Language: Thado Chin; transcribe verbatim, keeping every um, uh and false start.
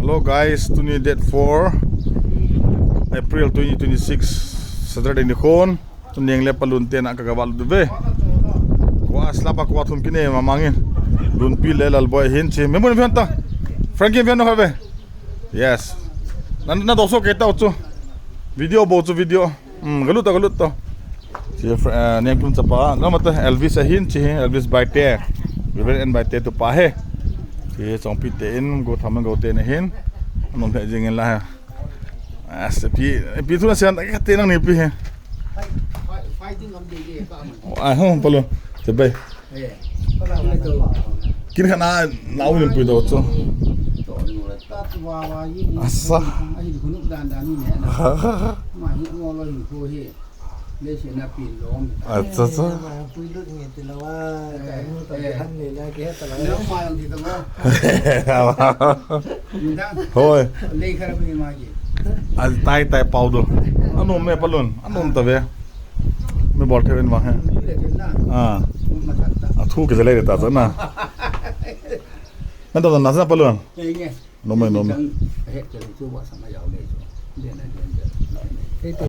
Hello guys, tuni date four April twenty twenty-six, Saturday nikhon. Tuni le Palun te na ka gavah lut uve. Kua slapa kua thum kine ma mangin. Lunpi le Lalboi hin chi. Me mun vian ta. Frankie vian no have. Yes. Na na doso ke ta chu. Video bo chu video. Hmm, galut to, galut to. Chi, eh, Niangkim chapa, gama to Elvis ahin chi, Elvis Baite. Reverend Baite tupa he. Chi, Chongpi te in, go tham go te na hin. Anom he jing in la he. As pi, pi thu na sian, ka te nang ni pi he. Ai, ho, Palun. Te bai. Kin khana lau nin pui do chu. Asa. Acha, acha. Hoi. A tai tai pau do. Anom me Palun. Anom ta ve. Me bol thei ven vang he. Ah. A thu ke le ta cha na. Na to na sa Palun. Nom me, nom me.